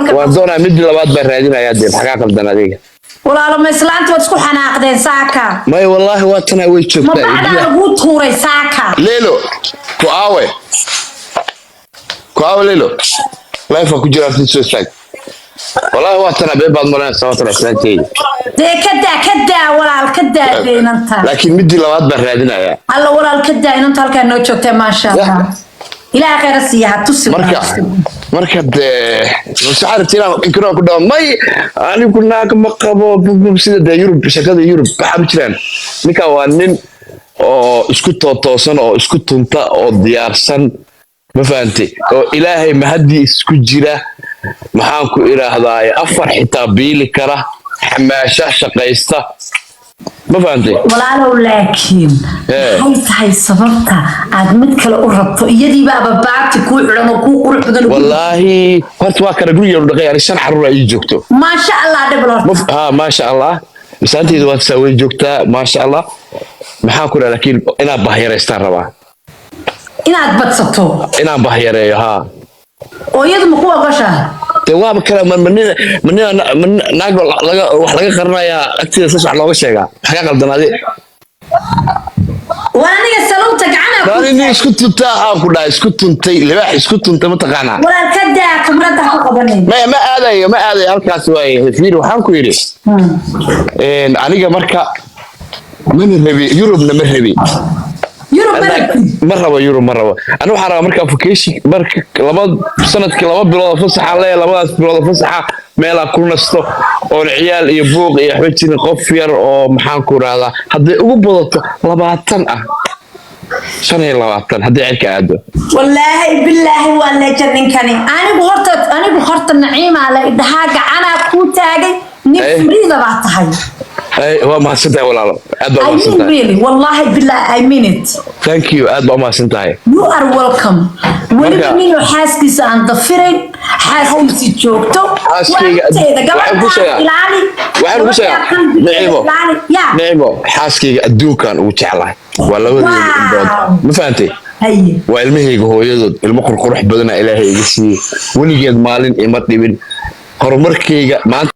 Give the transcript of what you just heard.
Marka Waan doonaa, mid labaad baan raadinayaa dee. Maxaa kaa qaldan adiga? Walaalo, ma islaanti waad isku xanaaqdeen saaka? May, wallaahi waa tanaa, way Ma joogtaa. bacdaa laguu tuuray saaka? Lelo, ku aawe, ku aawe Lelo? Live ku jira, soo istaag. Wallaahi waa tanaa, been baad malanaysaa, waa tanaa islaanteyda. Dee ka daa, ka daa walaal, ka daa beenanta. Laakiin midii labaad baan raadinayaa. Alla walaal, ka daa inanta, halkaa noo joogtee, maasha Allah, Ilaaha khayra siiya, ha tusi. Marka dee waxaa rabta inaan inkiroo ku dhaho, may, anigu naag ma qabo, bub, sida dee Yurub, shakada Yurub waxaa ma jiraan. Ninkan waa nin oo isku tootoosan oo isku tunta oo diyaarsan, ma fahantay? Oo Ilaahay mahadii isku jira, maxaan ku idhaahdaa, afar xitaa biili kara, xamaasha, shaqaysta, ma fahantay? Walaalow, laakiin maxay tahay sababta aad mid kale u rabto? Iyadiiba ababaati kuu xidhan oo kuu qurux badan oo Wallaahi horta waa kana gurigeenu dhaqay, ani shan caruur ay ii joogto. Maasha Allah, dhibal horta. Ha, maasha Allah, misaanteyda waa saa, way joogtaa, maasha Allah. Maxaan ku dhaha, laakiin inaan bahyareystaan rabaa. Inaad badsato? Inaan bahyareeyo, haa. Oo iyadu ma ku ogoshaa? Dee waaba kale, ma naag laga wax laga qarinayaa agteeda, saas wax looga sheegaa? Maxaa ka qaldanaade? Waa aniga salowta gacana ku Nin isku tuntaa aan ku dhahay, isku tuntay, libaax isku tuntay, mataqaanaa? Walaal, ka daa, kamarada ha ku qabanin. Maya, ma aadayo, ma aadayo halkaas. Waaye, fiiri, waxaan ku yidhi aniga marka mana rabi Yurubna, ma rabi. Yurub ma rabtid? Ma rabo Yurub, ma rabo. Ani waxaan rabaa marka vacation, marka laba sanadkii 2 bilood oo fasaxa leeyahay, labadaas bilood oo fasaxa meelaa ku nasto oon ciyaal iyo buuq iyo waxba jirin, qof yar oo, maxaan ku rahdaa, hadday ugu badato 20 ah, 25 haddii cirka aado. Wallaahi bilaahi waa leeja ninkani. Anigu horta Naciimaa la idhahaa, gacanaa kuu taagay, nin furiida baa tahay. Ay, waa mahadsan tahay walaalo, aad baa I mean mahadsan tahay. Really, wallahi billahi, I mean it. Thank you, aad baa umahadsan tahay. You are welcome. Weliba ninuu xaaskiisa aan dafirayn, xaaskiisi joogto. Xaaskayga Waarteeda, waxaan ku gabadha sheegaa ilaali. waxaan ku sheegaa Gabadha qalbigeeda Nicimo, ilaali. Ya. Nicimo, xaaskayga adduunkan ugu jeclahay, waa labadeeda indhood, ma fahantay? Haye. Waa ilmahayga hooyadood, ilmo qurqurux badana Ilaahay iga siiyey, weligeed maalin ima dhibin, horumarkayga maanta.